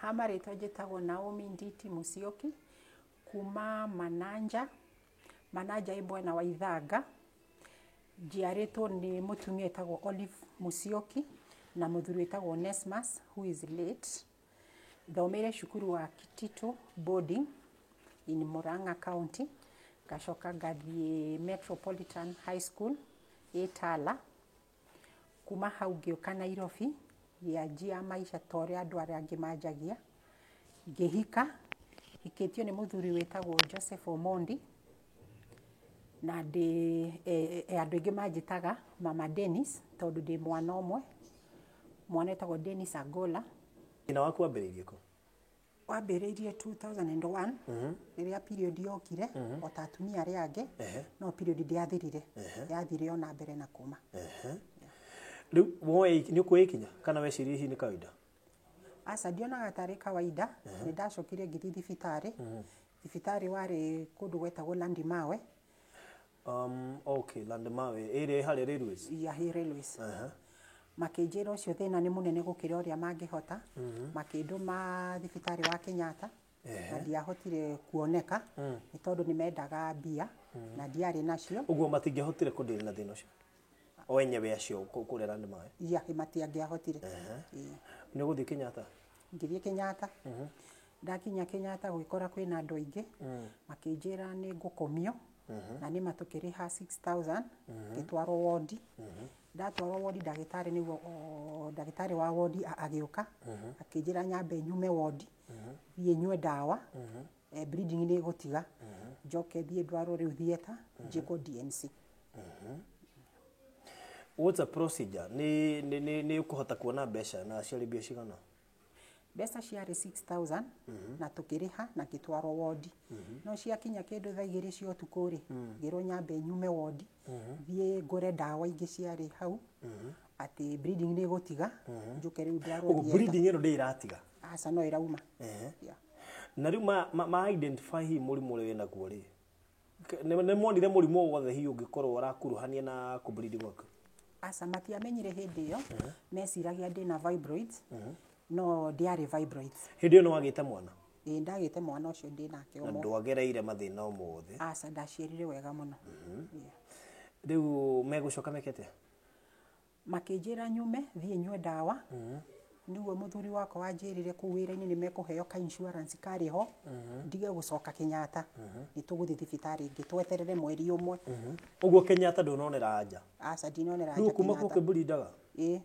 Ha marĩtwa njĩtagwo Naomi Nditi Musyoki kuma Mananja. Mananja ĩ mwena wa Ithanga. Njiarĩtwo nĩ mũtumia wĩtagwo Olive Musyoki na mũthuri wĩtagwo Onesmus who is late. Thomeire cukuru wa Kititu boarding in Murang'a County. Ngacoka ngathiĩ Metropolitan High School ĩ Tala. Kuma hau ngĩũka Nairobi ngĩanjia maica ta ũrĩa andũ arĩa angĩ manjagia. Ngĩhika, hikĩtio nĩ mũthuri wĩtagwo Joseph Omondi na ndĩ andũ aingĩ manjĩtaga Mama Dennis tondũ ndĩ mwana ũmwe, mwana wĩtagwo Dennis Agola. Thĩna waku wambĩrĩirie kũ? Wambĩrĩirie 2001 rĩrĩa period yokire o ta atumia arĩa angĩ, no period ndĩathirire, yathire ona mbere na kuma. Rĩu woe nĩ ũkuoya ikinya kana weciria hihi nĩ kawaida? Aca, ndionaga tarĩ kawaida. Nĩ ndacokire ngĩthiĩ thibitarĩ. Thibitarĩ warĩ kũndũ gwetagwo Landimawe. Okay, Landmawe ĩrĩa ĩ harĩa Railways. Ya Railways. Makĩnjĩra ũcio thĩna nĩ mũnene gũkĩra ũrĩa mangĩhota. Makĩndũma thibitarĩ wa Kenyatta na ndiahotire kuoneka nĩ tondũ nĩ mendaga mbia na ndiarĩ nacio. Ũguo matingĩahotire kũdeal na thĩna ũcio o enyewe acio kũrĩa Landmawe? Ya, matiangĩahotire. Ĩĩ. Nĩ ũgũthiĩ Kenyatta? Ngĩthiĩ Kenyatta. Ndakinya Kenyatta gũgĩkora kwĩna andũ aingĩ, makĩnjĩra nĩ ngũkomio na nĩma tũkĩrĩha 6000 ngĩtwarwo wondi. Ndatwarwo wondi, ndagĩtarĩ nĩguo ndagĩtarĩ wa wondi agĩũka akĩnjĩra nyambe nyume wondi, thiĩ nyue ndawa, bleeding nĩ ĩgũtiga, njoke thiĩ ndwarwo rĩu theatre njĩkwo DNC. What's a procedure? Nĩ ũkũhota kuona mbeca na ciarĩ mbia cigana? Mbeca ciarĩ 6000 na tũkĩrĩha na ngĩtwarwo wondi, no ciakinya kĩndũ thaa 2 cia ũtukũ rĩ, ngĩrwo nyambe nyume wondi, thiĩ ngũre ndawa ingĩ ciarĩ hau atĩ bleeding nĩ ĩgũtiga, njũke rĩu ndwarwo Ũguo theatre. Bleeding ĩno ndĩ ĩratiga? Aca, no ĩrauma. Yeah. Na rĩu ma identify hihi mũrimũ ũrĩa wĩnaguo rĩ, nĩ monire mũrimũ o wothe hihi ũngĩkorwo ũrakuruhania na kũbleed gwaku? Aca, matiamenyire hĩndĩ ĩyo. Meciragia ndĩna fibroids, no ndiarĩ fibroids. Hĩndĩ ĩyo nĩ wagĩte mwana? Ĩĩ, ndagĩte mwana ũcio ndĩ nake Na ũmwe. Ndwagereire mathĩna o mothe? Aca, ndaciarire wega mũno. Yeah. Rĩu megũcoka meke atĩa? Makĩnjĩra nyume, thiĩ nyue ndawa. Nĩguo mũthuri wakwa wanjĩrire kũu wĩra-inĩ nĩ mekũheo ka insurance karĩ ho, ndige gũcoka Kenyatta, nĩ tũgũthiĩ thibitarĩ ĩngĩ, tweterere mweri ũmwe. Ũguo Kenyatta ndũnonera anja? Aca, ndinonera Rĩu anja kuma Kenyatta. kũ ũkĩblindaga? Ĩĩ,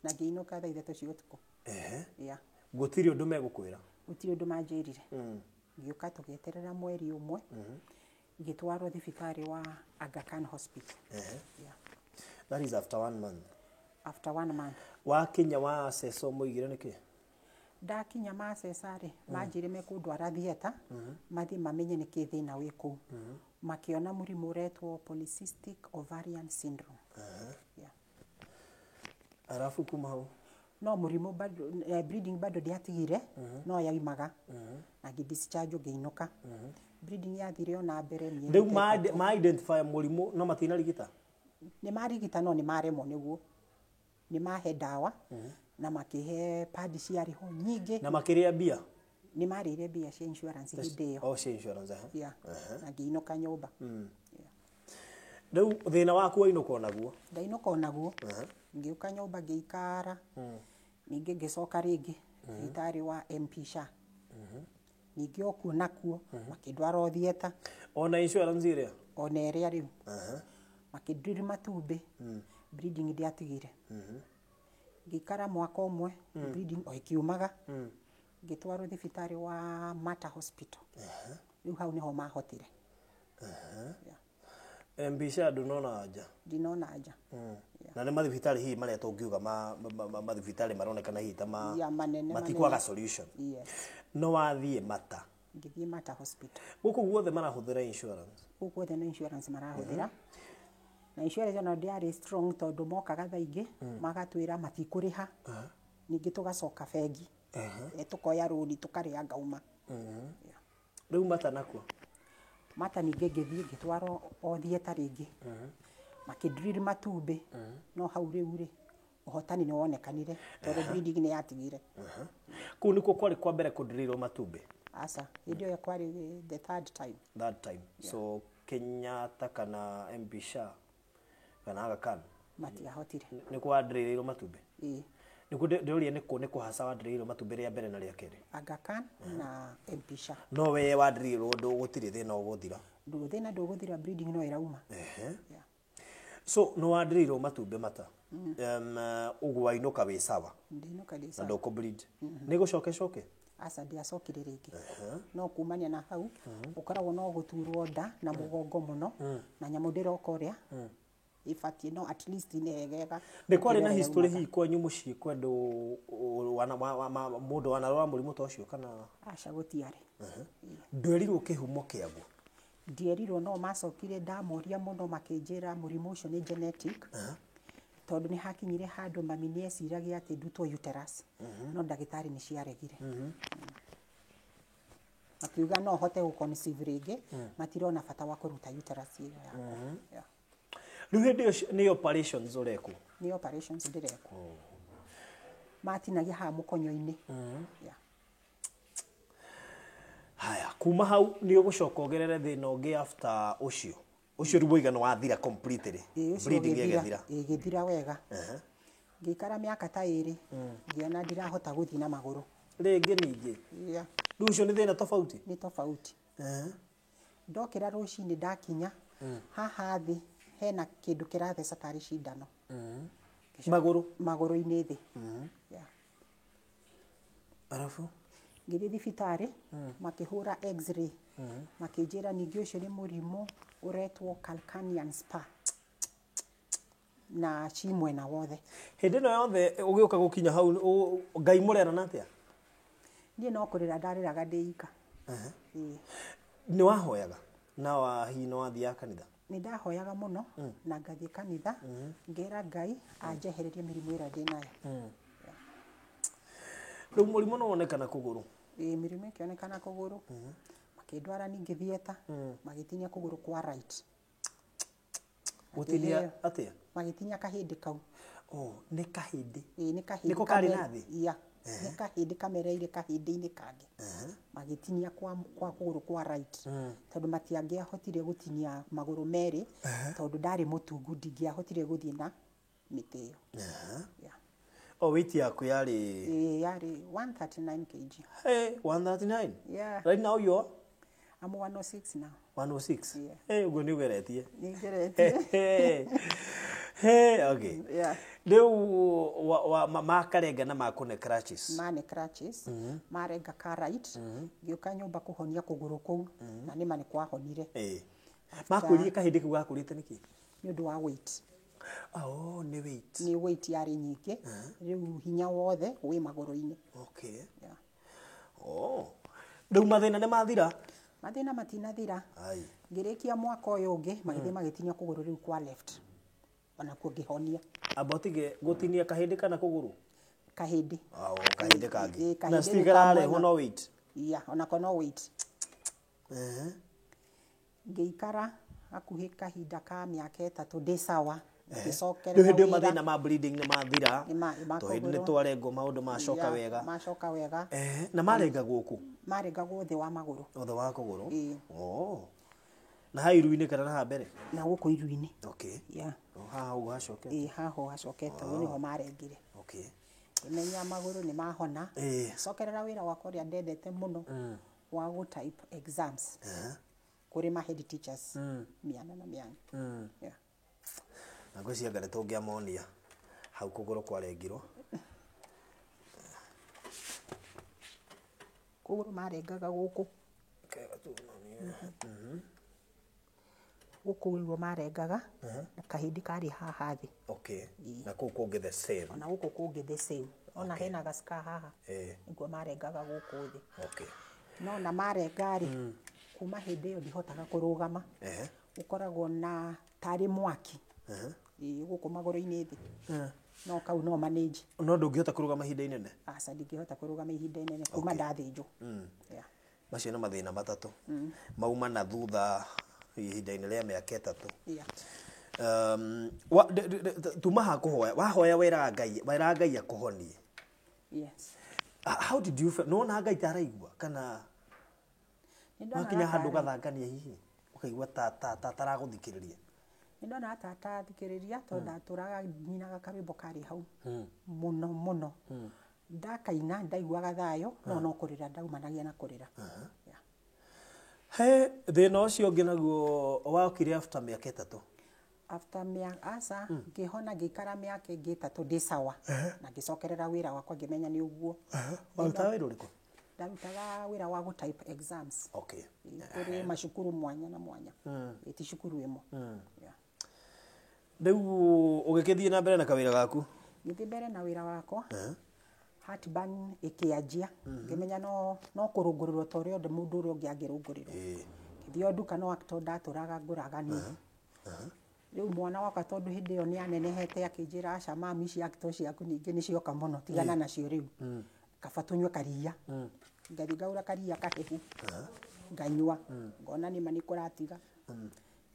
na ngĩinũka thaa 3 cia ũtukũ. Yeah. Gũtirĩ ũndũ megũkwĩra? Gũtirĩ ũndũ manjĩrire. Ngĩũka tũgĩeterera mweri ũmwe, ngĩtwarwo thibitarĩ wa Aga Khan Hospital. Yeah. That is after one month? After one month. Wakinya wa aceco mũigire nĩkĩ? Ndakinya maceca rĩ, manjĩre mekũndwara theatre mathiĩ mamenye nĩkĩ thĩna wĩ kũu. Makĩona mũrimũ ũretwo polycystic ovarian syndrome. Yeah. Arabu kuma hau? No mũrimũ bado, bleeding bado ndiatigire, no yaumaga na ngĩ-discharge ngĩinũka. Bleeding yathire ona mbere mĩeri Rĩu ta 3. Ma identify mũrimũ no matinarigita? Nĩ marigita no nĩ maremwo nĩguo. Nĩ mahe ndawa na makĩhe padi ciarĩ ho nyingĩ. Na makĩrĩa mbia? Nĩ marĩire mbia cia insurance hĩndĩ ĩyo. O cia insurance, ehe. Yeah. Na ngĩinũka nyũmba. Yeah. Rĩu thĩna waku wainũka onaguo? Ndainũka onaguo. Ngĩũka nyũmba ngĩikara, ningĩ ngĩcoka rĩngĩ thibitarĩ wa MP Shah, ningĩ o kuo nakuo makĩndwara o theatre. Ona insurance ĩrĩa? Ona ĩrĩa rĩu. Makĩndrill matumbĩ, bleeding ndiatigire. Ngĩikara mwaka ũmwe, bleeding o ĩkiumaga. Ngĩtwarwo thibitarĩ wa Mater Hospital. Rĩu hau nĩho mahotire. Yeah. MP Shah ndũnona anja? Ndinona anja. Na nĩ mathibitarĩ hihi marĩa tũngiuga mathibitarĩ maronekana hihi ta ma Ya, manene. matikwaga Manene. solution? Yes. No wathiĩ Mata? Ngĩthiĩ Mater Hospital. Gũkũ guothe marahũthĩra insurance? Gũkũ guothe no insurance marahũthĩra, na insurance ona ndĩarĩ strong tondũ mokaga thaa ingĩ magatwĩra matikũrĩha, ningĩ tũgacoka bengi, tũkoya rũni tũkarĩha ngauma. Yeah. Rĩu Mata nakuo? Mata ningĩ ngĩthiĩ ngĩtwarwo o theatre rĩngĩ, makĩdrill matumbĩ, no hau rĩu rĩ, ũhotani nĩ wonekanire tondũ bleeding nĩ yatigire. Kũu nĩkuo kwarĩ kwa mbere kũndĩrĩirwo matumbĩ? Aca, hĩndĩ ĩyo kwarĩ the third time. That time. So Kenyatta kana MP Shah kana Aga Khan Matiahotire. Nĩkuo wandĩrĩirwo matumbĩ? Ĩĩ. Nĩkuo ndĩroria nĩkũ hasa wandĩrĩirwo matumbĩ rĩa mbere na rĩa kerĩ? Aga Khan na MP Shah. No we wandĩrĩirwo ndũ gũtirĩ thĩna ũgũthira? Ndũ thĩna ndũgũthira, bleeding no ĩrauma. Yeah. So nĩ wandĩrĩirwo matumbĩ mata, ũguo wainũka wĩ sawa? Ndinũka ndĩ Na sawa. ndũkũ bleed nĩ gũcoke coke? Aca, ndiacokire rĩngĩ, no kumania na hau ũkoragwo no gũturwo nda na mũgongo mũno na nyamũ ndĩroka ũrĩa ĩbatiĩ, no at least nĩ hegega. Nĩ kwarĩ na gũkĩra ũrĩa history yaumaga. Hihi kwanyu mũciĩ kwendũ mũndũ wanarwara mũrimũ ta ũcio kana? Aca, gũtiarĩ. Ndwerirwo kĩhumo kĩaguo? Ndierirwo, no macokire ndamoria mũno makĩnjĩra mũrimũ ũcio nĩ genetic, tondũ nĩ hakinyire handũ mami nĩ eciragia atĩ ndutwo uterus, no ndagĩtarĩ nĩ ciaregire, makiuga no hote gũ conceive rĩngĩ, matirona bata wa kũruta uterus ĩyo yakwa. Yeah. Rĩu hĩndĩ ĩyo nĩ operations ũrekwo? Nĩ operations ndĩrekwo, matinagia haha mũkonyo-inĩ. Yeah. Haya, kuma hau nĩ ũgũcoka ũgerere thĩna ũngĩ after ũcio rĩu woiga nĩ wathira completely? Ĩĩ, ũcio Bleeding ũgĩthira, ĩgĩthira? Ĩgĩthira wega. Ngĩikara mĩaka ta 2, ngĩona ndirahota gũthiĩ na magũrũ. Rĩngĩ ningĩ? Yeah. Rĩu ũcio nĩ thĩna tofauti? Nĩ tofauti. Ndokĩra rũcinĩ, ndakinya haha thĩ hena kĩndũ kĩratheca tarĩ cindano. Magũrũ? Magũrũ-inĩ thĩ. Yeah. Arabu? Ngĩthiĩ thibitarĩ, makĩhũra x-ray, makĩnjĩra ningĩ ũcio nĩ mũrimũ ũretwo calcanean spur na ci mwena wothe. Hĩndĩ ĩno yothe ũgĩũka gũkinya hau Ngai mũrerana atĩa? Niĩ no kũrĩra ndarĩraga ndĩ ika. Ĩĩ. Nĩ wahoyaga na wa hihi nĩ wathiaga kanitha? Nĩ ndahoyaga mũno na ngathiĩ kanitha, ngera Ngai anjehererie mĩrimũ ĩrĩa ndĩnayo. Rĩu mũrimũ no wonekana kũgũrũ? Ĩĩ, mĩrimũ ĩkĩonekana kũgũrũ, makĩndwara ningĩ theatre, magĩtinia kũgũrũ kwa right. Gũtinia Makĩheo- atĩa? Magĩtinia kahĩndĩ kau. Oh, nĩ kahĩndĩ? Ĩĩ, nĩ kahĩndĩ. Nĩko karĩ na thĩ? Yeah, nĩ kahĩndĩ kamereire kahĩndĩ-inĩ kangĩ, magĩtinia kwa kũgũrũ kwa right, tondũ matiangĩahotire gũtinia magũrũ merĩ, tondũ ndarĩ mũtungu, ndingĩahotire gũthiĩ na mĩtĩ ĩyo. Yeah. O weight yaku yarĩ? Ĩĩ, yarĩ 139 kg. Hey, 139? Yeah. Right now you are? I'm 106 now. 106? Yeah. Hey, ũguo nĩ ũgeretie. Nĩ ngeretie. Hey, okay. Yeah. Rĩu makarenga na makũne crutches? Mane crutches, marenga ka right, ngĩũka nyũmba kũhonia kũgũrũ kũu, na nĩma nĩ kwahonire. Ĩĩ, makwĩrire kahĩndĩ kau gakũrĩte nĩkĩ? Nĩ ũndũ wa weight. Oh, nĩ weight. Nĩ weight yarĩ nyingĩ, rĩu hinya wothe wĩ magũrũ-inĩ. Yeah. Oh, rĩu mathĩna nĩ mathira? Mathĩna matinathira. Ai. Ngĩrĩkia mwaka ũyũ ũngĩ, magĩthiĩ magĩtinia kũgũrũ rĩu kwa left, onakuo ngĩhonia. Amba ũtige gũtinia kahĩndĩ kana kũgũrũ? Kahĩndĩ. Oh, kahĩndĩ kangĩ. Ĩĩ, Na kahĩndĩ still nĩ ka kararehwo mwena. no weight? Yeah, onako no weight. Ngĩikara hakuhĩ kahinda ka mĩaka 3 ndĩ sawa, ngĩcokerera Rĩu hĩndĩ ĩyo wĩra. mathĩna ma bleeding nĩ mathira? Nĩ ma Tũhĩndĩ nĩ kũgũrũ. twarengwo, maũndũ macoka Yeah, wega? Macoka wega. Na marenga gũkũ? Marengagwo thĩ wa magũrũ. Othe wa kũgũrũ? Ĩĩ. Oh. Na haha iru-inĩ kana na haha mbere? Na gũkũ iru-inĩ. Yeah. Oh, haha ũguo hacokete? Ĩĩ, haha hacokete ũguo nĩho marengire. Ngĩmenya magũrũ nĩ mahona. Cokerera wĩra wakwa ũrĩa ndendete mũno wa gũ type exams kũrĩ ma head teachers mĩanya na mĩanya. Yeah. Na ngwĩciria anga nĩ tũngĩamonia hau kũgũrũ kwarengirwo. Kũgũrũ marengaga gũkũ. Kega tuonie. Gũkũ nĩguo marengaga na kahĩndĩ karĩ haha thĩ. Okay. Na kũu kũngĩ the same? Ona gũkũ kũngĩ the same. Ona hena gacika haha. Nĩguo marengaga gũkũ thĩ. No na marenga rĩ, kuma hĩndĩ ĩyo ndihotaga kũrũgama. Ũkoragwo na tarĩ mwaki. Ĩĩ, gũkũ magũrũ-inĩ thĩ. No kau no manage. No ndũngĩhota kũrũgama ihinda inene? Aca, ndingĩhota kũrũgama ihinda inene kuma ndathĩnjwo. Yeah. Macio nĩ mathĩna matatũ mauma na thutha ihinda-inĩ rĩa mĩaka 3. Yeah. Tuma ha kũhoya, wahoya weraga Ngai akũhonie? Yes. How did you feel? Nĩwona Ngai taraigua kana Nĩ ndonaga wakinya handũ tarĩ- ũgathangania hihi ũkaigua ta taragũthikĩrĩria? Nĩ ndonaga ta atathikĩrĩria tondũ ndatũraga nyinaga karwĩmbo karĩ hau mũno mũno. Ndakaina ndaiguaga thayũ, no kũrĩra ndaumanagia na kũrĩra. Yeah. He thĩna ũcio ũngĩ naguo wakire after mĩaka 3? After mĩa aca ngĩhona, ngĩikara mĩaka ĩngĩ 3 ndĩ sawa na ngĩcokerera wĩra wakwa, ngĩmenya nĩ ũguo. Warutaga wĩra ũrĩkũ? Ndarutaga wĩra wa gũ-type exams. Okay. Kũrĩ macukuru mwanya na mwanya. Ti cukuru ĩmwe. Yeah. Rĩu ũgĩkĩthiĩ na mbere na kawĩra gaku? Ngĩthiĩ mbere na wĩra wakwa. Heartburn ĩkĩanjia, ngĩmenya no kũrũngũrĩrwo ta ũrĩa mũndũ ũrĩa ũngĩ angĩrũngũrĩrwo. Ngĩthiĩ o nduka, no tondũ ndatũraga ngũraga niĩ. Rĩu mwana wakwa, tondũ hĩndĩ ĩyo nĩ anenehete, akĩnjĩra, "Aca mami, ici acto ciaku ningĩ nĩ cioka mũno, tigana nacio rĩu, kaba tũnyue karia." Ngathiĩ ngagũra karia kahehu, nganyua, ngona nĩma nĩ kũratiga.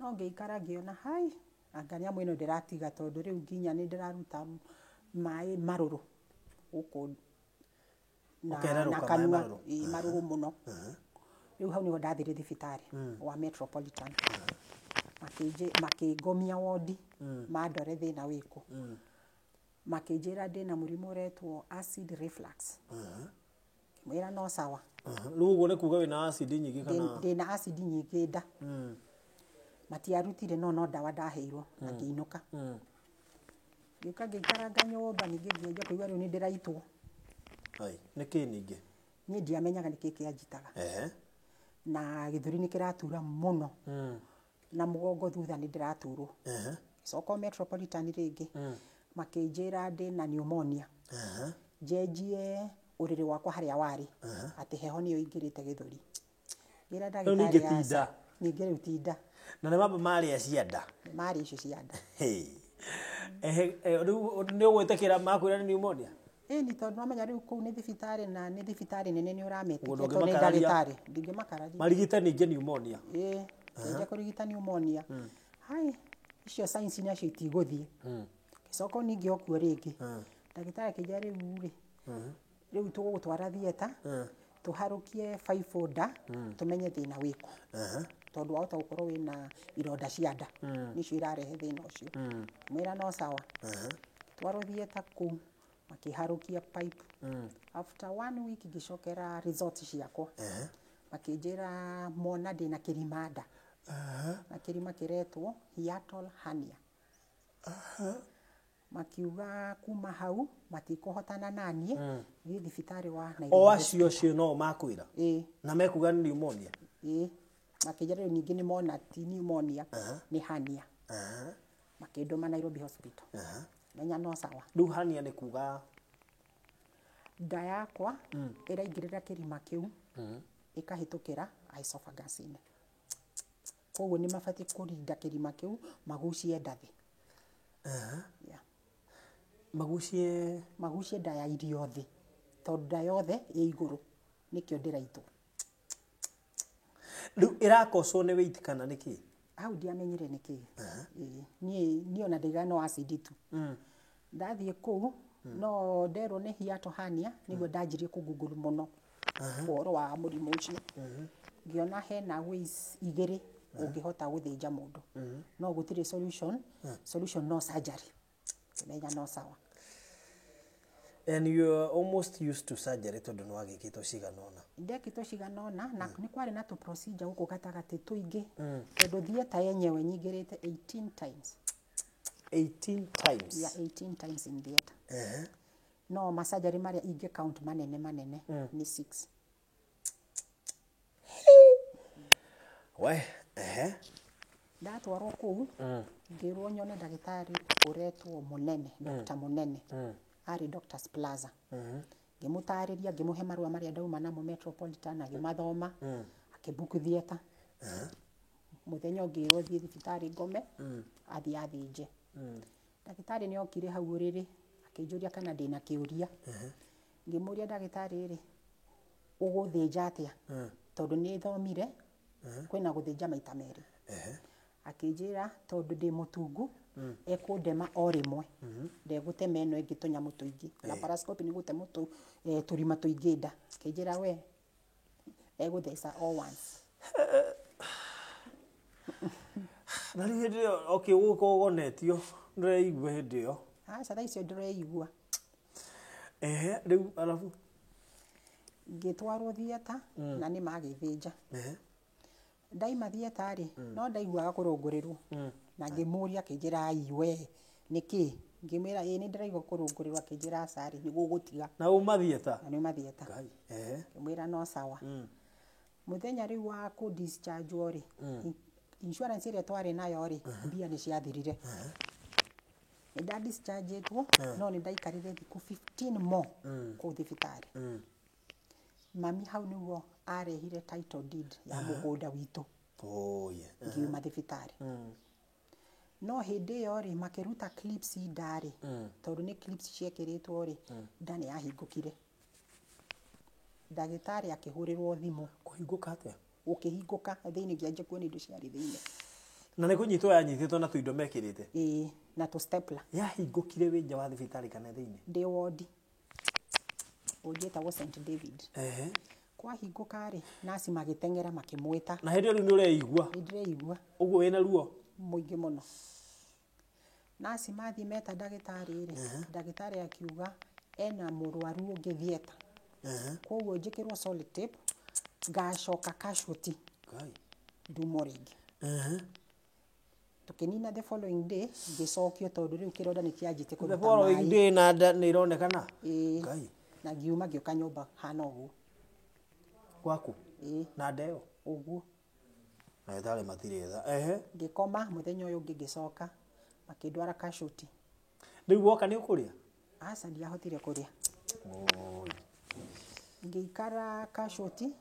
No ngĩikara ngĩona hai anga nyamũ ĩno ndĩratiga, tondũ rĩu nginya nĩ ndĩraruta maĩ marũrũ gũkũ na, Ũkererũka na maĩ kanua. marũrũ? Ĩĩ, marũrũ mũno. Rĩu hau nĩho ndathire thibitarĩ wa Metropolitan. Makĩngomia wondi mandore thĩna wĩkũ. Makĩnjĩra ndĩna mũrimũ ũretwo acid reflux. Ngĩmwĩra no sawa. Rĩu ũguo nĩ kuga wĩna acid nyingĩ kana? Ndĩna acid nyingĩ nda. Matiarutire, no ndawa ndaheirwo na ngĩinũka. Ngĩũka ngĩikaranga nyũmba, ningĩ ngĩanjia kũigua rĩu nĩ ndĩraitwo. Ai, nĩ kĩ ningĩ? Niĩ ndiamenyaga nĩkĩ kĩanjitaga. Na gĩthũri nĩ kĩratura mũno na mũgongo thutha nĩ ndĩraturwo. Ngĩcoka o Metropolitan rĩngĩ, makĩnjĩra ndĩna pneumonia, njenjie ũrĩrĩ wakwa harĩa warĩ, atĩ heho nĩyo ingĩrĩte gĩthũri. Ngĩra Rĩu ndagĩtarĩ ningĩ aca. ti nda. Ningĩ rĩu ti nda. Na nĩ mamba marĩa cia nda. Nĩ marĩ icio cia nda. Hey. Ehe, rĩu nĩ ũgwĩtĩkĩra makwĩra nĩ pneumonia? Ĩni, tondũ nwamenya rĩu kũu nĩ thibitarĩ na nĩ thibitarĩ nene, nĩ ũrametĩkia Ũguo tondũ nĩ ndũngĩmakararia. ndagĩtarĩ, ndingĩmakararia. Marigite ningĩ pneumonia. Ĩĩ, kĩanjia kũrigita pneumonia. Hai, icio science nacio itigũthiĩ. Ngĩcoka o ningĩ okuo rĩngĩ, ndagĩtarĩ akĩnjĩra, rĩu rĩ, rĩu tũgũgũtwara theatre, tũharũkie baibũ nda, tũmenye thĩna wĩkũ, tondũ wahota gũkorwo wĩna ironda cia nda nĩcio irarehe thĩna ũcio. Mwĩra no sawa. Twarwo theatre kũu, makĩharũkia pipe. After one week ngĩcokera results ciakwa, makĩnjĩra mona ndĩna kĩrima nda, na kĩrima kĩretwo hiatal hernia. Makiuga kuma hau matikũhotana naniĩ, thiĩ thibitarĩ wa O Nairobi. acio no makwĩra? Ĩĩ. Na mekuga nĩ pneumonia? Ĩĩ, makĩnjĩra rĩu ningĩ nĩ mona ti pneumonia, nĩ hernia. Makĩndũma Nairobi Hospital. Menya no sawa. Rĩu hernia nĩ kuga? Nda yakwa ĩraingĩrĩra kĩrima kĩu, ĩkahĩtũkĩra esophagus-inĩ, koguo nĩ mabatiĩ kũrinda kĩrima kĩu, magucie nda thĩ. Yeah. Magucie? Magucie nda ya irio thĩ, tondũ nda yothe ĩ igũrũ, nĩkĩo ndĩraitwo. Rĩu ĩrakocwo nĩ weight kana nĩ kĩ? Hau ndiamenyire nĩ kĩ. Ĩĩ, niĩ ona ndaiga no acid tu. Ndathiĩ kũu no nderwo nĩ hiatal hernia, nĩguo ndanjirie kũ-google mũno ũhoro wa mũrimũ ũcio. Ngĩona hena ways igĩrĩ ũngĩhota gũthĩnja mũndũ, no gũtirĩ solution, no surgery. Ngĩmenya no sawa. And you are almost used to surgery tondũ nĩ wagĩkĩtwo cigana ũna. Ndekĩtwo cigana ũna, na nĩ kwarĩ na tũ procedure gũkũ gatagatĩ tũingĩ, tondũ theatre yenyewe nyingĩrĩte 18 times. 18 times? Yeah, 18 times in theatre. No masurgery marĩa ingĩ count manene manene nĩ 6. We ehe. Ndatwarwo kũu, ngĩrwo nyone ndagĩtarĩ ũretwo Mũnene, Dr. Mũnene, arĩ Doctors Plaza. Ngĩmũtarĩria, ngĩmũhe marũa marĩa ndauma namo Metropolitan, agĩmathoma, akĩbook theatre. Mũthenya ũngĩ ĩrwo thiĩ thibitarĩ ngome, athiĩ athĩnje. Ndagĩtarĩ nĩ okire hau ũrĩrĩ, akĩnjũria kana ndĩna kĩũria. Ngĩmũria, "Ndagĩtarĩ rĩ, ũgũthĩnja atĩa?" Tondũ nĩ thomire kwĩna gũthĩnja maita merĩ. Akĩnjĩra tondũ ndĩ mũtungu, ekũndema o rĩmwe, ndegũtema ĩno ĩngĩ tũnyamũ tũingĩ. Laparoscopy nĩ gũtema tũrima tũingĩ nda. Akĩnjĩra we egũtheca o once. Na rĩu hĩndĩ ĩyo, okay, gũgĩkorwo ũgonetio, ndũreigua hĩndĩ ĩyo? Aca, thaa icio ndĩreigua. Ehe, rĩu arabu? Ngĩtwarwo theatre na nĩ magĩthĩnja. Ndaima theatre rĩ, no ndaiguaga kũrũngũrĩrwo, na ngĩmũria, akĩnjĩra, "Ai we, nĩkĩ?" Ngĩmwĩra, "Ĩĩ, nĩ ndĩraigua kũrũngũrĩrwo." Akĩnjĩra, "Aca rĩ, nĩ gũgũtiga." Na uma theatre? Na nĩuma theatre. Ngai, ehe. Ngĩmwĩra no sawa. Mũthenya rĩu wa kũ discharge rĩ, insurance ĩrĩa twarĩ nayo rĩ, mbia nĩ ciathirire. Nĩ nda dischargeĩtwo, no nĩ ndaikarire thikũ 15 more kũu thibitarĩ. Mami hau nĩguo arehire title deed ya mũgũnda witũ. Oh, yeah. Ngiuma thibitarĩ, no hĩndĩ ĩyo rĩ, makĩruta clips nda rĩ, tondũ nĩ clips ciekĩrĩtwo rĩ, nda nĩ yahingũkire. Ndagĩtarĩ akĩhũrĩrwo thimũ. Kũhingũka atĩa? Gũkĩhingũka thĩinĩ, ngĩanjia kuona indo ciarĩ thĩinĩ. Na nĩ kũnyitwo yanyitĩtwo na tũindo mekĩrĩte? Ĩĩ, na tũ stapler. Yahingũkire wĩ nja wa thibitarĩ kana thĩinĩ? Ndĩ wondi, wondi ĩtagwo St David. Kwahingũka rĩ, naci magĩteng'era makĩmwĩta. Na hĩndĩ ĩyo rĩu nĩ ũreigua? Nĩ ndĩreigua. Ũguo wĩna ruo? Mũingĩ mũno. Naci mathiĩ meta ndagĩtarĩ rĩ, ndagĩtarĩ akiuga ena mũrwaru ũngĩ theatre, koguo njĩkĩrwo solid tape, ngacoka casualty. Ngai. Ndumwo rĩngĩ. Tũkĩnina the following day, ngĩcokio tondũ rĩu kĩronda nĩ kĩanjĩtie The kũruta following maĩ. day, na nda nĩ ironekana? Ĩĩ. Ngai. Na ngiuma, ngĩũka nyũmba hana ũguo. Gwaku? Ĩĩ. Na nda ĩyo? Ũguo. Ndagĩtarĩ matirĩ tha, ehe. Ngĩkoma, mũthenya ũyũ ũngĩ ngĩcoka, makĩndwara casualty. Rĩu woka nĩ ũkũrĩa? Aca, ndiahotire kũrĩa. Oi. Ngĩikara casualty,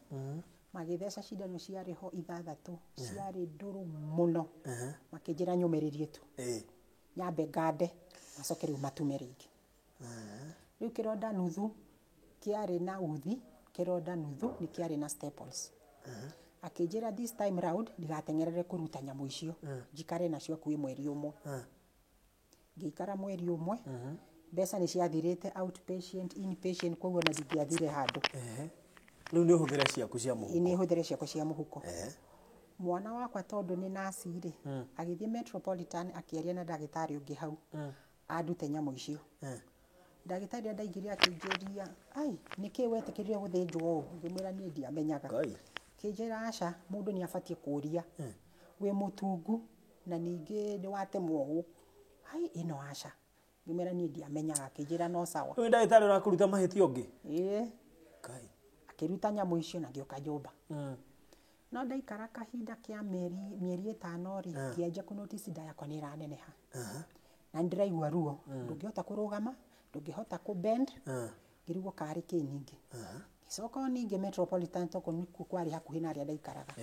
magĩtheca cindano ciarĩ ho ithathatũ, ciarĩ ndũrũ mũno. Makĩnjĩra nyũmĩrĩrie tu, nyambe ngande, macoke rĩu matume rĩngĩ. Rĩu kĩronda nuthu kĩarĩ na uthi, kĩronda nuthu nĩ kĩarĩ na staples. Akĩnjĩra this time round ndigateng'erere kũruta nyamũ icio, njikare nacio hakuhĩ mweri ũmwe. Ngĩikara mweri ũmwe. Mbeca nĩ ciathirĩte outpatient, inpatient, koguo na ndingĩathire handũ. Ehe, rĩu nĩ ũhũthĩre ciaku cia mũhuko? Nĩ hũthĩre ciakwa cia mũhuko. Mwana wakwa, tondũ nĩ naci rĩ, agĩthiĩ Metropolitan, akĩaria na ndagĩtarĩ ũngĩ hau andute nyamũ icio. Ndagĩtarĩ ũrĩa ndaingĩrire akĩnjũria, "Ai, nĩkĩ wetĩkĩrire gũthĩnjwo ũũ?" Ngĩmwĩra niĩ ndiamenyaga. Ngai. Kĩnjĩra aca, mũndũ nĩ abatiĩ kũũria, wĩ mũtungu na ningĩ nĩ watemwo ũũ. Ai, ĩno aca. Ngĩmwĩra niĩ ndiamenyaga. Akĩnjĩra no sawa. Rĩu ndagĩtarĩ ũrakũruta mahĩtia ũngĩ? Ĩĩ. Ngai. Akĩruta nyamũ icio na ngĩũka nyũmba. No ndaikara kahinda kĩa mĩeri 5 rĩ, ngĩanjia kũ notice nda yakwa nĩ ĩraneneha na nĩndĩraigua ruo. Ndũngĩhota kũrũgama, ndũngĩhota kũ bend. Ngĩrigwo karĩ kĩ. Ningĩ ngĩcoka o ningĩ Metropolitan, tondũ nĩkuo kwarĩ hakuhĩ na harĩa ndaikaraga.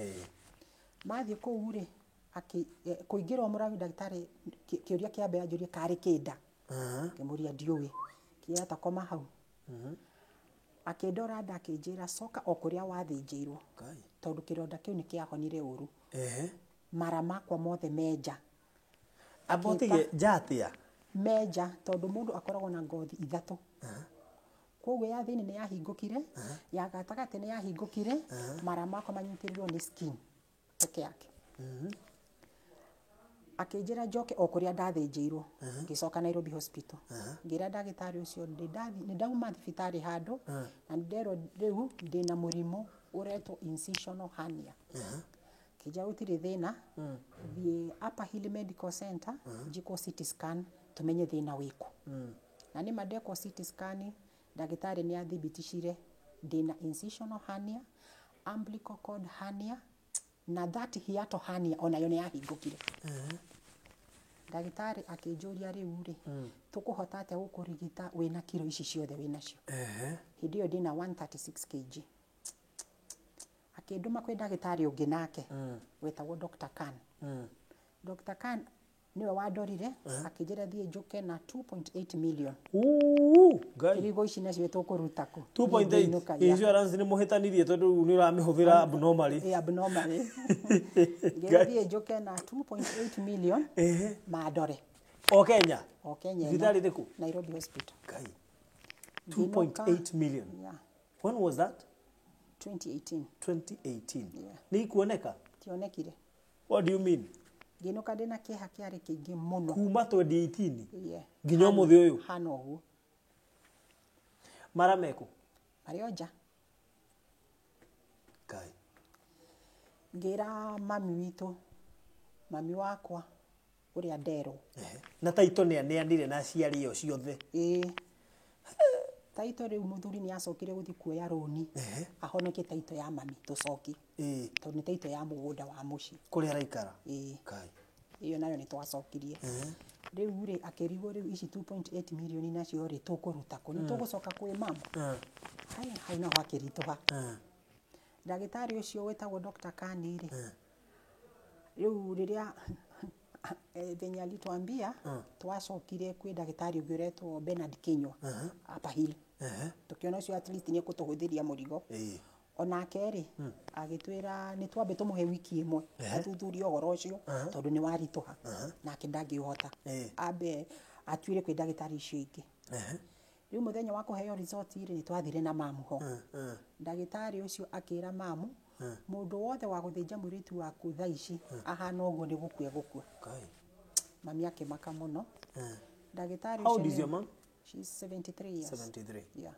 Mathiĩ kũu rĩ, kũingĩra o mũrango, ndagĩtarĩ kĩũria kĩa mbere anjũria, "Karĩ kĩ nda?" Ngĩmũria ndiũĩ. Kĩra ta koma hau. Akĩndora nda, akĩnjĩra, "Coka o kũrĩa wathĩnjĩirwo," Ngai. tondũ kĩronda kĩu nĩ kĩahonire ũru. Mara makwa mothe menja. Amba ũtige nja atĩa? Menja tondũ mũndũ akoragwo na ngothi ithatũ, koguo ya thĩinĩ nĩ yahingũkire, ya gatagatĩ nĩ yahingũkire, mara makwa manyitĩrĩirwo nĩ skin peke yake. Akĩnjĩra njoke o kũrĩa ndathĩnjĩirwo. Ngĩcoka Nairobi Hospital, ngĩra ndagĩtarĩ ũcio nĩ ndauma thibitarĩ handũ na nĩ nderwo rĩu ndĩna mũrimũ ũretwo incisional hernia. Kĩnjĩra gũtirĩ thĩna, thiĩ Upper Hill Medical Center, njĩkwo CT scan tũmenye thĩna wĩkũ. Na nĩma ndekwo CT scan, ndagĩtarĩ nĩ athibiticire ndĩna incisional hernia, umbilical cord hernia na that hiatal hernia onayo nĩ yahingũkire. Ndagĩtarĩ akĩnjũria, "Rĩu rĩ, tũkũhota atĩa gũkũrigita wĩna kiro ici ciothe wĩnacio?" Hĩndĩ ĩyo ndĩna 136 kg. Akĩndũma kwĩ ndagĩtarĩ ũngĩ nake wetagwo Dr. Khan. Dr. Khan Nĩwe wandorire akĩnjĩra thiĩ njũke na 2.8 million. Uu, Ngai. Irigo ici nacio tũkũruta kũ? 2.8 Ngĩinũka, yeah. Insurance nĩ mũhĩtanirie tondũ rĩu nĩ ũramĩhũthĩra abnormally. Ĩ, abnormally. Ngĩrwo thiĩ njũke na 2.8 million mandore. O Kenya. O Kenya ĩno. Thibitarĩ ĩrĩkũ? Nairobi Hospital. Ngai. Ngĩinũka- 2.8 million. Yeah, When was that? 2018. 2018. Yeah. Nĩ ikuoneka? Tionekire. What do you mean? Ngĩinũka ndĩna kĩeha kĩarĩ kĩingĩ mũno. Kuma 2018 Yeah. nginya ũmũthĩ ũyũ Hana ũguo. mara mekũ? Marĩ o nja. Ngai. Ngĩra mami witũ, mami wakwa ũrĩa nderwo. Ehe. Na taito nĩ aneanire na aciari ĩyo ciothe. Ĩĩ. Taito rĩu mũthuri nĩ acokire gũthiĩ kuoya rũni ahonokie taito ya mami tũcokie Ĩĩ. tondũ nĩ taito ya mũgũnda wa mũciĩ. Kũrĩa araikara. Ĩĩ. Ngai. Ĩyo nayo nĩ twacokirie. Rĩu rĩ akĩrigwo rĩu ici 2.8 million nacio rĩ tũkũruta kũ? Nĩ tũgũcoka kwĩ mama? Haya, hau naho hakĩritũha. Ndagĩtarĩ ũcio wĩtagwo Dr. Kani rĩ, rĩu rĩrĩa venye alituambia twacokire kwĩ ndagĩtarĩ ũngĩ ũretwo Bernard Kinyua Upper Hill. Tũkĩona ũcio at least nĩ ekũtũhũthĩria mũrigo. Ĩĩ. Onake rĩ agĩtwĩra nĩ twambe tũmũhe wiki ĩmwe athuthurie ũhoro ũcio tondũ nĩ waritũha nake ndangĩũhota ambe atuĩre kwĩ ndagĩtarĩ icio ingĩ. Rĩu mũthenya wa kũheo result rĩ nĩ twathire na mamu ho. Ndagĩtarĩ ũcio akĩra mamu mũndũ wothe wa gũthĩnja mũirĩtu waku thaa ici ahana ũguo nĩ gũkua egũkua. Ngai. Mami akĩmaka mũno. Ndagĩtarĩ How ũcio old is nĩ- your mom? She's 73 years. 73. Yeah.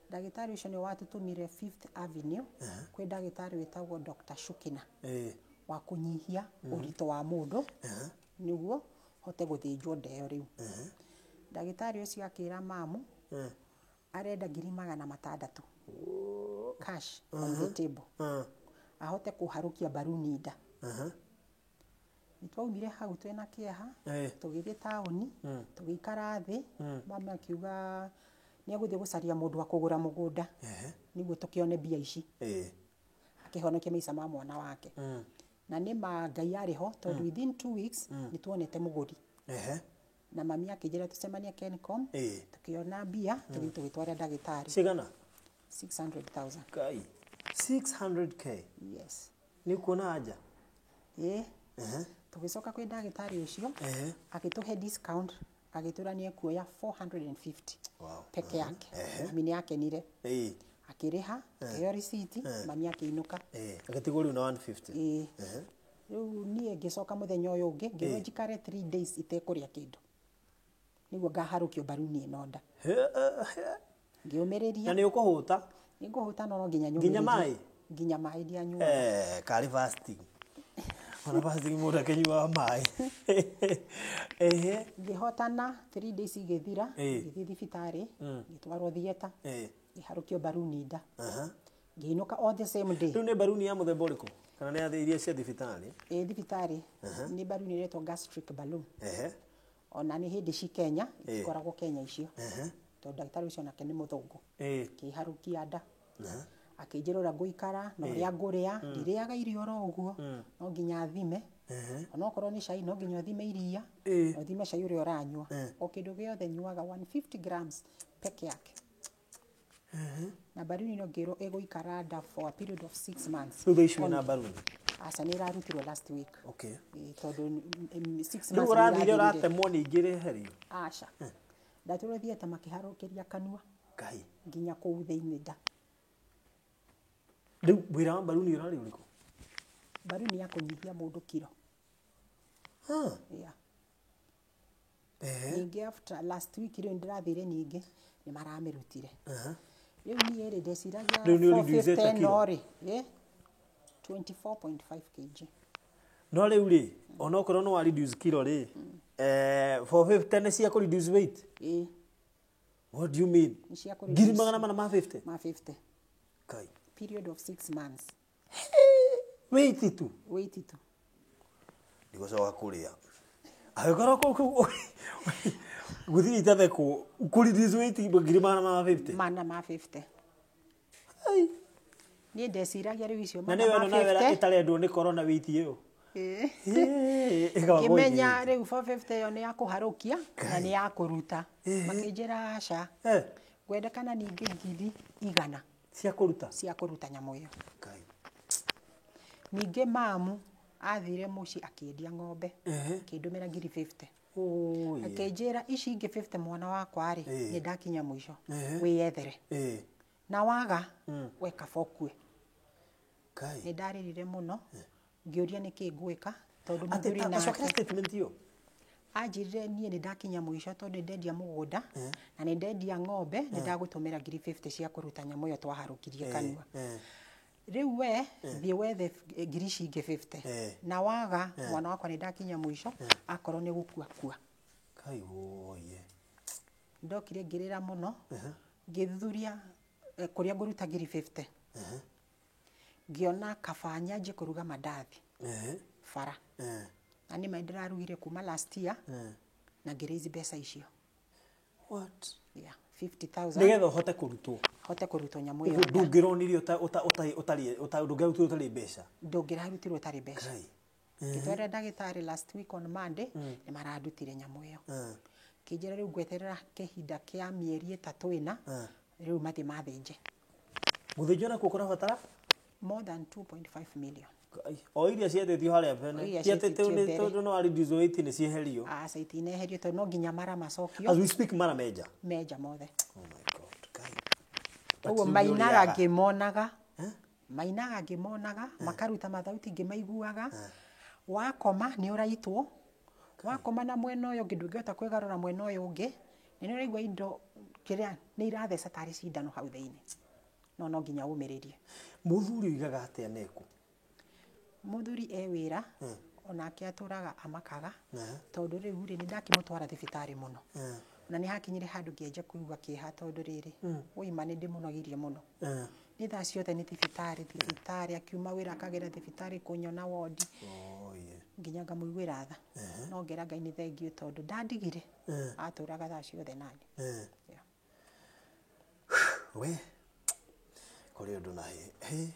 Ndagĩtarĩ ũcio nĩwe watũtũmire Fifth Avenue kwĩ ndagĩtarĩ wĩtagwo Dr. Shukina Ĩĩ. wa kũnyihia ũritũ wa mũndũ nĩguo hote gũthĩnjwo ndeo rĩu. Ndagĩtarĩ ũcio akĩra mamu arenda 600,000 cash on the table ahote kũharũkia mbaruni nda. Nĩ twaumire hau twĩna kĩeha tũgĩthiĩ taũni tũgĩikara thĩ mama akiuga nĩ egũthiĩ gũcaria mũndũ wa kũgũra mũgũnda nĩguo tũkĩone mbia ici akĩhonokia maica ma mwana wake. Na nĩ ma Ngai arĩ ho tondũ within 2 weeks nĩ tuonete mũgũri. Na mami akĩnjĩra tũcemanie Kencom tũkĩona mbia tũgĩthiĩ tũgĩtwara ndagĩtarĩ. Cigana? 600,000. Ngai. 600K. Yes. Nĩ kuona anja? Ĩĩ. Tũgĩcoka kwĩ ndagĩtarĩ ũcio agĩtũhe discount agĩtwĩra nĩ ekuoya 450 Wow. peke yake. Mami nĩ akenire. Akĩrĩha, akĩheo receipt, mami akĩinũka. Agĩtigwo rĩu na 150. Ĩĩ. Rĩu niĩ ngĩcoka mũthenya ũyũ ũngĩ ngĩrwo njikare 3 days itekũrĩa kĩndũ nĩguo ngaharũkio mbaruni ĩno nda. Ngĩũmĩrĩria. Na nĩ ũkũhũta? Nĩ ngũhũta no no nginya Nginya nyũmĩrĩrie. maĩ? Nginya maĩ ndianyuaga. Karĩ fasting. Ona fasting mũndũ akĩnyuaga maĩ. Ehe. Ngĩhotana 3 days igĩthira ngĩthiĩ thibitarĩ ngĩtwarwo theatre ngĩharũkio mbaruni nda. Ngĩinũka all the same day. Rĩu nĩ mbaruni ya mũthemba ũrĩkũ? Kana nĩ ya iria cia thibitarĩ? Ĩ thibitarĩ nĩ mbaruni ĩretwo gastric balloon. Ona nĩ hĩndĩ ci Kenya itikoragwo Kenya icio. Tondũ ndagĩtarĩ ũcio nake nĩ mũthũngũ. Akĩharũkia nda. Akĩnjĩra ũrĩa ngũikara na ũrĩa ngũrĩa, ndirĩaga irio oro ũguo, no nginya thime. Onokorwo nĩ cai no nginya ũthime iria, na ũthime cai ũrĩa ũranyua. O kĩndũ gĩothe nyuaga 150 grams peke yake. Na mbaruni ĩno ngĩrwo ĩgũikara nda for a period of 6 months. Rĩu thaa ici wĩna mbaruni? Aca nĩ ĩrarutirwo last week. Okay. Tondũ 6 Rĩu months nĩ ũrathire ĩrathirire. ũratemwo ningĩ rĩeherio? Aca. Ndatũrwo theatre makĩharũkĩria kanua Ngai. nginya kũu thĩinĩ nda. Rĩu wĩra wa mbaruni ũrarĩ ũrĩkũ? Mbaruni ya kũnyihia mũndũ kiro. Yeah. Ningĩ after last week rĩu nĩndĩrathire ningĩ nĩ maramĩrutire. Rĩu niĩ rĩ ndeciragia Rĩu nĩ ũreducĩte 450 kiro? no rĩ 24.5 kg. No rĩu rĩ onokorwo nĩ wa reduce kiro rĩ 450 nĩ cia kũ reduce weight? Ĩĩ. What do you mean? Nĩ cia kũ Ngiri reduce 450? Ma 50. Ngai. Period of 6 months. Weight tu? Weight tu. Ndigũcoka kũrĩa. Angĩkorwo kũu gũthiĩ itathekwo kũ reduce weight 450? 450. Ai. Niĩ ndeciragia rĩu icio Na nĩyo ĩno nayo 450. ĩtarendwo nĩ corona weight ĩyo. Ĩĩ. Ĩkaba Ngĩmenya kũigĩrĩra. rĩu 450 ĩyo nĩ ya kũharũkia na nĩ ya kũruta. Makĩnjĩra aca, ngwendekana ningĩ 100,000 Cia kũruta. Cia kũruta nyamũ ĩyo. Ngai. Ningĩ mamu athire mũciĩ akĩendia ng'ombe, akĩndũmĩra 50,000. Ũĩ. Akĩnjĩra ici ingĩ 50 mwana wakwa rĩ, nĩ ndakinya mũico, wĩyethere, na waga we kaba ũkue. Ngai. Nĩ ndarĩrire mũno, ngĩũria nĩkĩ ngwĩka tondũ Atĩ mũthuri ta cokera nake statement ĩyo. Anjĩrire niĩ nĩ ndakinya mũico tondũ nĩ ndendia mũgũnda na nĩ ndendia ng'ombe, nĩ ndagũtũmĩra 50,000 cia kũruta nyamũ ĩyo twaharũkirie kanua. Rĩu we thiĩ wethe ngiri ici ingĩ 50, na waga mwana wakwa nĩ ndakinya mũico, akorwo nĩ gũkua kua. Ngai woye. Ndokire ngĩrĩra mũno, ngĩthuthuria kũrĩa ngũruta 50,000, ngĩona kaba nyanjie kũruga mandathi bara, na nĩ ma ndĩrarugire kuma last year na ngĩraise mbeca icio. What? Yeah, 50,000. Nĩgetha ũhote kũrutwo. Hote kũrutwo nyamũ ĩyo Ũguo nda. ndũngĩronirio ndũngĩrarutirwo ũtarĩ mbeca. Ndũngĩrarutirwo ũtarĩ mbeca. Ngai. Ngĩtwarĩra ndagĩtarĩ last week on Monday, nĩ marandutire nyamũ ĩyo. Kĩnjĩra rĩu ngweterera kĩhinda kĩa mĩeri 3 ĩna, rĩu mathiĩ mathĩnje. Gũthĩnjwo nakuo kũrabatara? More than 2.5 million. Ngai. O iria cietĩtio harĩa O mbere. iria Ti atĩ cietĩtio mbere. Tondũ no reduce weight nĩ cieherio. Aca, itineherio tondũ no nginya mara macokio. As we speak mara menja. Menja mothe. Oh my God. Ngai. But Ũguo rĩu nĩ mainaga ũrĩaga. ngĩmonaga, mainaga ngĩmonaga, makaruta mathauti ngĩmaiguaga. Wakoma nĩ ũraitwo, wakoma na mwena ũyũ ũngĩ ndũngĩhota kwĩgarũra mwena ũyũ ũngĩ, na nĩ ũraigua indo kĩrĩa nĩ iratheca tarĩ cindano hau thĩinĩ, no no nginya ũmĩrĩrie. Mũthuri oigaga atĩa neku? Mũthuri e wĩra, onake atũraga amakaga tondũ rĩu rĩ nĩ ndakĩmũtwara thibitarĩ mũno, na nĩ hakinyire handũ ngĩanjia kũigua kĩeha tondũ rĩrĩ ũima nĩ ndĩmũnogirie mũno. Nĩ thaa ciothe nĩ thibitarĩ thibitarĩ, akiuma wĩra akagera thibitarĩ kũnyona wondi, nginya ngamũiguĩra tha, no ngera Ngai nĩ thengiũ tondũ ndandigire, atũraga thaa ciothe nani. Yeah. We kũrĩ ũndũ na he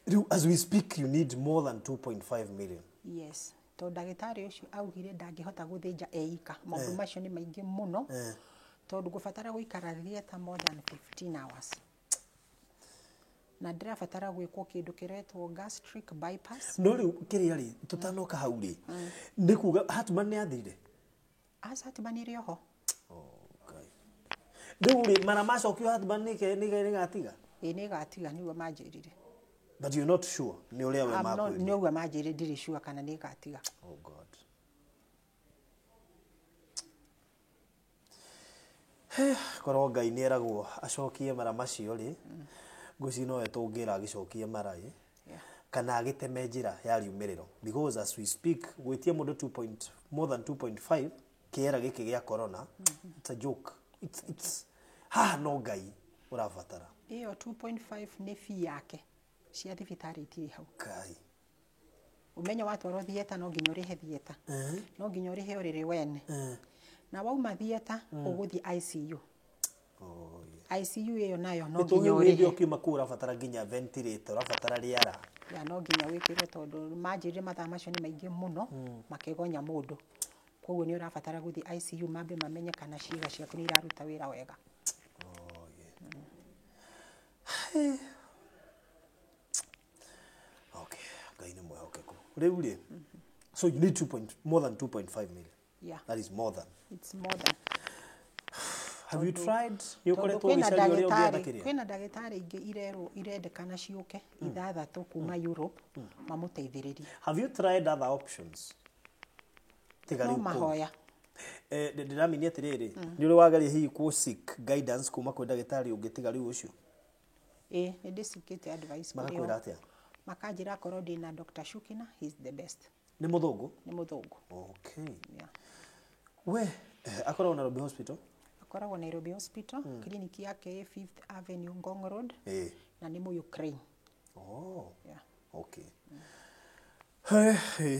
rĩu as we speak you need more than 2.5 million. Yes, tondũ ndagĩtarĩ ũcio augire ndangĩhota gũthĩnja eika, maũndũ macio nĩ maingĩ mũno, tondũ ngũbatara gũikara theatre more than 15 hours, na ndĩrabatara gwĩkwo kĩndũ kĩretwo gastric bypass. No rĩu kĩrĩa rĩ tũtanoka hau rĩ, nĩ kuga Heartburn nĩ yathirire? Aca, heartburn ĩrĩ oho. Ngai. Rĩu rĩ mara macokio heartburn nĩ gatiga? Ĩĩ, nĩ ĩgatiga, nĩguo manjĩrire. But you're not sure nĩ ũrĩa we I'm not- makwĩrire? Nĩ ũguo manjĩrire, ndirĩ sure kana nĩ ĩgatiga. Oh God. Korwo Ngai nĩ eragwo acokie mara macio rĩ, ngwĩciria nowe tũngĩra agĩcokie mara ĩ, kana agĩteme njĩra ya riumĩrĩro, because as we speak gwĩtia mũndũ 2 point, more than 2.5 kĩera gĩkĩ gĩa corona, it's a joke. It's haha no Ngai ũrabatara. Ĩyo 2.5 nĩ fee yake, cia thibitarĩ itirĩ hau. Ngai. Ũmenye watwarwo theatre no nginya ũrĩhe theatre, no nginya ũrĩhe ũrĩrĩ wene, na wauma theatre ũgũthiĩ ICU. Oh, yeah. ICU ĩyo nayo no Nĩ nginya tũĩ hĩndĩ ũrĩhe. ũkiuma kũu ũrabatara nginya ventilator, ũrabatara rĩera. Ya, no nginya wĩkĩrwo tondũ manjĩrire mathaa macio nĩ maingĩ mũno makĩgonya mũndũ, koguo nĩ ũrabatara gũthiĩ ICU mambe mamenye kana ciĩga ciaku nĩ iraruta wĩra wega. Oh, yeah. Okay, Ngai nĩ mwĩhokeku. Rĩu rĩ, so you need 2 point, more than 2.5 million. Yeah. That is more than. It's more than. Have you tried? Nĩ Tondũ ũkoretwo kwĩna ũgĩcaria ũrĩa ũngĩetha ndagĩtarĩ kĩrĩa? Kwĩna ndagĩtarĩ ingĩ irerwo irendekana ciũke ithathatũ kuma Europe mamũteithĩrĩrie. Have you tried other options? Tiga No rĩu kũu. mahoya. Ndĩramini atĩrĩrĩ, nĩ ũrĩ wageria hihi kũ seek guidance kuma kwĩ ndagĩtarĩ ũngĩ tiga rĩu ũcio? Ĩĩ, nĩ ndĩcikĩte advice kũrĩ Makakwĩra o. atĩa? Makanjĩra akorwo ndĩna Dr. Shukina, he is the best. Nĩ mũthũngũ? Nĩ mũthũngũ. Okay. Yeah. We, akoragwo Nairobi Hospital? Akoragwo Nairobi Hospital, clinic yake ĩ Fifth Avenue, Ngong Road, na nĩ mũ Ukraine. Oh. Yeah. Okay. Hey, hey.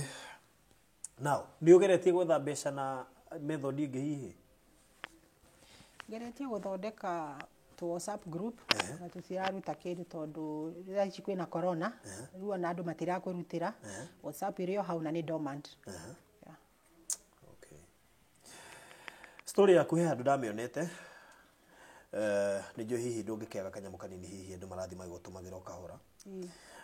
Now, nĩ ũgeretie gwetha mbeca na method ĩngĩ hihi? Ngeretie gũthondeka Tũ WhatsApp group na tũtiraruta kĩndũ tondũ thaa ici kwĩna corona, rĩu ona andũ matirakũrutĩra. WhatsApp ĩrĩ o hau na nĩ dormant. Yeah. Okay. Story yaku he handũ ndamĩonete. Nĩ njũĩ hihi ndũngĩkĩaga kanyamũ kanini hihi andũ marathiĩ magĩgũtũmagĩra o kahora.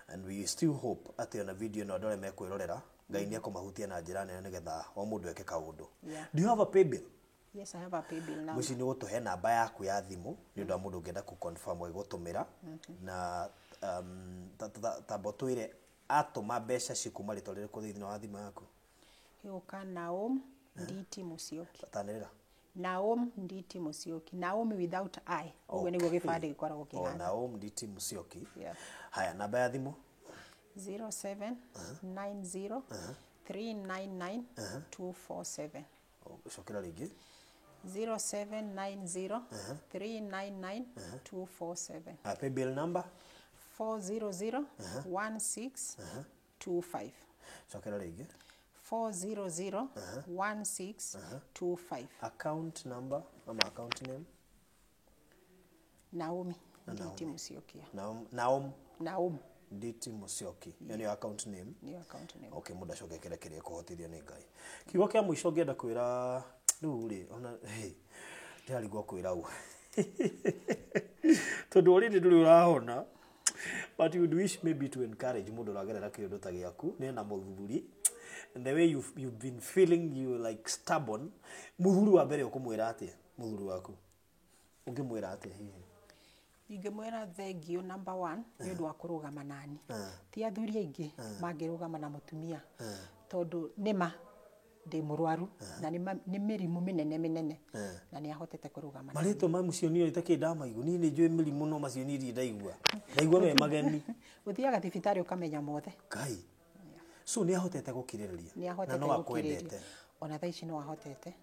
And we still hope atĩ ona video ĩno andũ arĩa mekwĩrorera Ngai nĩ ekũmahutia na njĩra nene nĩgetha o mũndũ eke kaũndũ. Yeah. Do you have a pay bill? Yes, I have a pay bill now. Mũciĩ nĩ ũgũtũhe namba yaku ya thimũ nĩ ũndũ wa mũndũ ũngĩenda kũ-confirm agĩgũtũmĩra na tamba ũtwĩre atũma mbeca cikuma rĩtwa rĩrĩkũ thĩinĩ wa thimũ yaku. Ĩgũka Naom Nditi Musyoki. Tanĩrĩra. Naom Nditi Musyoki. Naomi without I. Ũguo nĩguo gĩbandĩ gĩkoragwo O kĩhana. Naom Nditi Musyoki. Yeah. Haya, namba ya thimũ. 0790 399 247. Cokera rĩngĩ. 0790 399 247. Pay bill number. 400 1625. Cokera rĩngĩ. 400 1625. Account number ama account name. Naomi Nditi Musyoki. Naom, Naom Naom Nditi Musyoki. Ĩyo nĩyo account name. nĩyo account name. Okay, mũndũ acoke kĩrĩa kĩrĩa ekũhotithio nĩ Ngai. Kiugo kĩa mũico ngĩenda kwĩra rĩu rĩ ona hey, ndĩrarigwo kwĩra ũ tondũ already ndũrĩ ũrahona, but you would wish maybe to encourage mũndũ ũragerera kĩũndũ ta gĩaku nĩ na mũthuri, and the way you've been feeling you like stubborn. Mũthuri wa mbere ũkũmwĩra atĩa? Mũthuri waku ũngĩmwĩra atĩa hihi? Ingĩmwĩra thengiũ number one nĩ ũndũ wa kũrũgama nani. Ti athuri aingĩ mangĩrũgama na mũtumia tondũ nĩma ndĩ mũrwaru na nĩ mĩrimũ mĩnene mĩnene na nĩ ahotete kũrũgama nani. Marĩtwa ma mũciĩ itakĩ ndamaigua niĩ nĩ njũĩ mĩrimũ no macio niĩ ndirĩ ndaigua me mageni. Ũthiaga thibitarĩ ũkamenya mothe. Ngai. So nĩ ahotete gũkirĩrĩria Nĩ na ahotete no gũkirĩrĩria. akwendete. Ona thaa ici no ahotete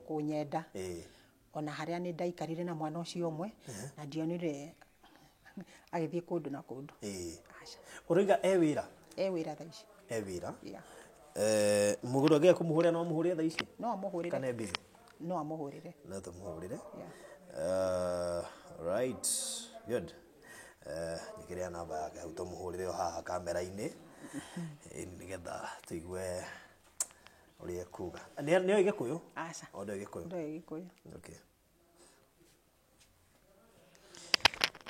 kũnyenda. Ona harĩa nĩ ndaikarire na mwana ũcio ũmwe na ndionire agĩthiĩ kũndũ na kũndũ. Aca. Ũroiga e wĩra? E wĩra thaa ici. E wĩra. Yeah. Mũgũrũ angĩenda kũmũhũrĩra no amũhũrĩre thaa ici? No amũhũrĩre. Kana e busy? No amũhũrĩre. No tũmũhũrĩre. Yeah. Right. Good. Nyĩkĩrĩra namba yake hau tũmũhũrĩre o haha kamera-inĩ nĩgetha tũigue ũrĩa ekuga. Nĩ oĩ Gĩkũyũ? Aca. O ndoĩ Gĩkũyũ? Ndoĩ Gĩkũyũ. Okay.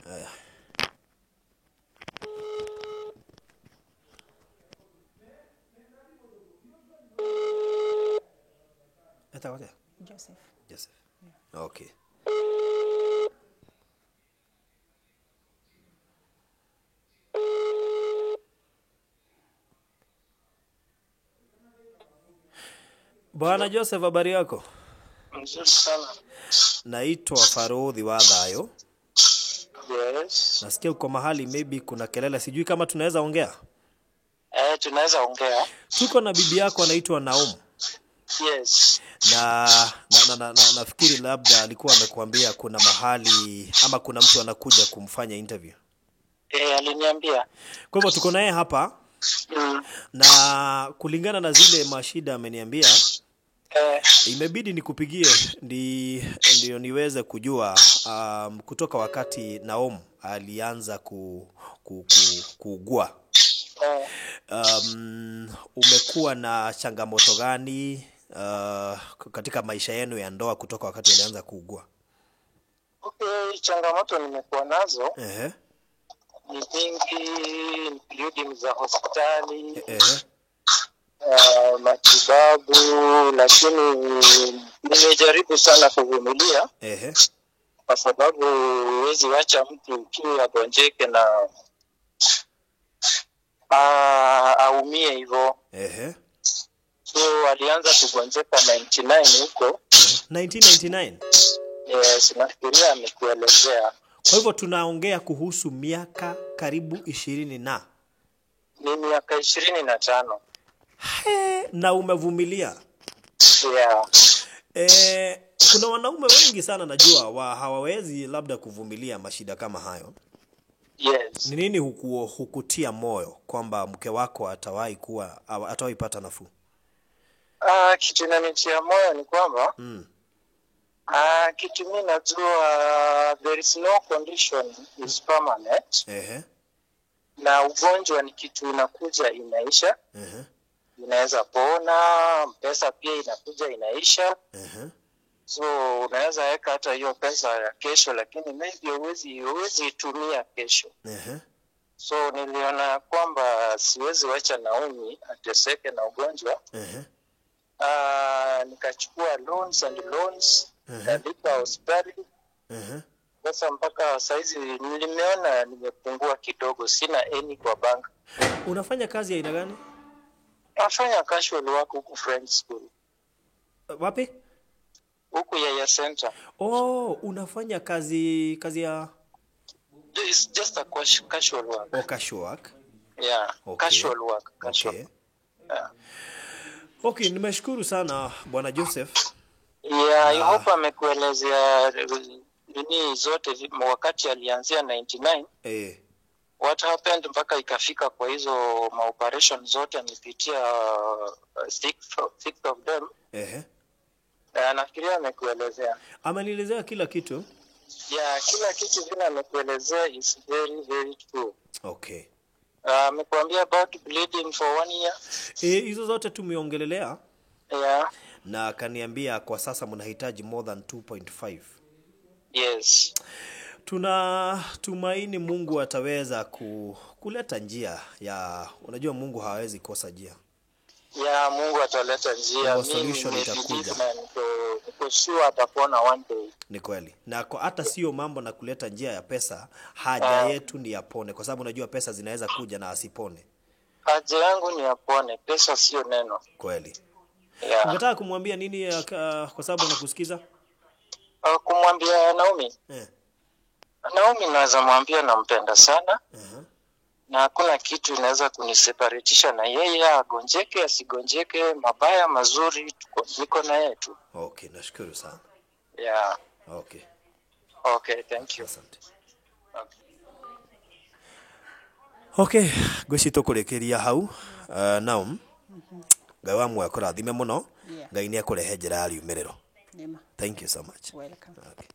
Haya. Etagwo atĩa? Joseph. Joseph. Yeah. Okay. Bwana Joseph, habari yako? Mzuri sana. Naitwa Farodhi wa Thayo. Yes. Nasikia uko mahali maybe kuna kelele, sijui kama tunaweza ongea. Tunaweza ongea. Tuko na bibi yako anaitwa Naomi. Yes. Na nafikiri labda alikuwa amekuambia kuna mahali ama kuna mtu anakuja kumfanya interview. Aliniambia. Kwa hivyo tuko naye hapa. Na kulingana na zile mashida ameniambia, imebidi nikupigie ndio niweze kujua kutoka wakati Naom alianza kuugua. Umekuwa na changamoto gani katika maisha yenu ya ndoa kutoka wakati alianza kuugua? Okay, changamoto nimekuwa nazo. Ni nyingi, including za hospitali, matibabu, lakini nimejaribu sana kuvumilia. Kwa sababu huwezi wacha mtu tu agonjeke na aumie hivyo. So alianza kugonjeka 99 huko. 1999? Yes, nafikiria amekuelezea. Kwa hivyo tunaongea kuhusu miaka karibu 20 na. Ni miaka 25. He, na umevumilia. Yeah. Kuna wanaume wengi sana najua hawawezi labda kuvumilia mashida kama hayo. Yes. Ni nini hukutia moyo kwamba mke wako atawahi pata nafuu? Kitu inanitia moyo ni kwamba kitu mimi najua the There is no condition is permanent. Ehe. Na ugonjwa ni kitu inakuja inaisha. Ehe. Inaweza pona, pesa pia inakuja inaisha. Ehe. So unaweza weka hata hiyo pesa ya kesho, lakini maybe huwezi itumia kesho. Ehe. So niliona kwamba siwezi wacha Naomi ateseke na ugonjwa. Ehe. Nikachukua loans and loans, nikalipa hospitali. Ehe. Sasa mpaka saizi nilimeona nimepungua kidogo, sina any kwa bank. Unafanya kazi ya aina gani? Nafanya casual work huku French School. Wapi? Huku Yaya Center. Oh, unafanya kazi ya It's just a casual work. Oh, casual work. Yeah, Okay. casual work, casual. Okay. Yeah. Okay, nimeshukuru sana Bwana Joseph. Yeah, I hope amekuelezea nini zote wakati alianzia 99. What happened mpaka ikafika kwa hizo maoperation zote amepitia, six of them. Ehe. Nafikiria amekuelezea. Amenielezea kila kitu. Yeah, kila kitu vile amekuelezea is very very true. Okay. Amekuambia about bleeding for 1 year. Hizo zote tumeongelelea. Yeah. Na akaniambia kwa sasa mnahitaji more than 2.5. Yes. Tunatumaini Mungu ataweza kuleta njia ya, unajua Mungu hawezi kosa njia. Yeah, Mungu ataleta njia. Mungu solution Mimi itakuja. Niko sure atapona one day. Ni kweli. Na kwa hata sio mambo na kuleta njia ya pesa, haja yetu ni apone, kwa sababu unajua pesa zinaweza kuja na asipone. Haja yangu ni apone, pesa sio neno. Kweli. Yeah. Unataka kumwambia nini kwa sababu anakusikiza? Kumwambia Naomi? Naomi naweza mwambia nampenda sana. Na hakuna kitu inaweza kuniseparatisha na yeye, agonjeke asigonjeke, mabaya mazuri, niko na yeye tu. Okay, nashukuru sana. Yeah. Okay. Okay, thank you. Asante. Okay. Okay, ngwĩciria tũkũrĩkĩria hau. Naam. Ngai wa muoyo akũrathime mũno. Yeah. Ngai nĩ ekũrehe njĩra ya riumĩrĩro. Nĩma. Thank you so much. Welcome. Okay.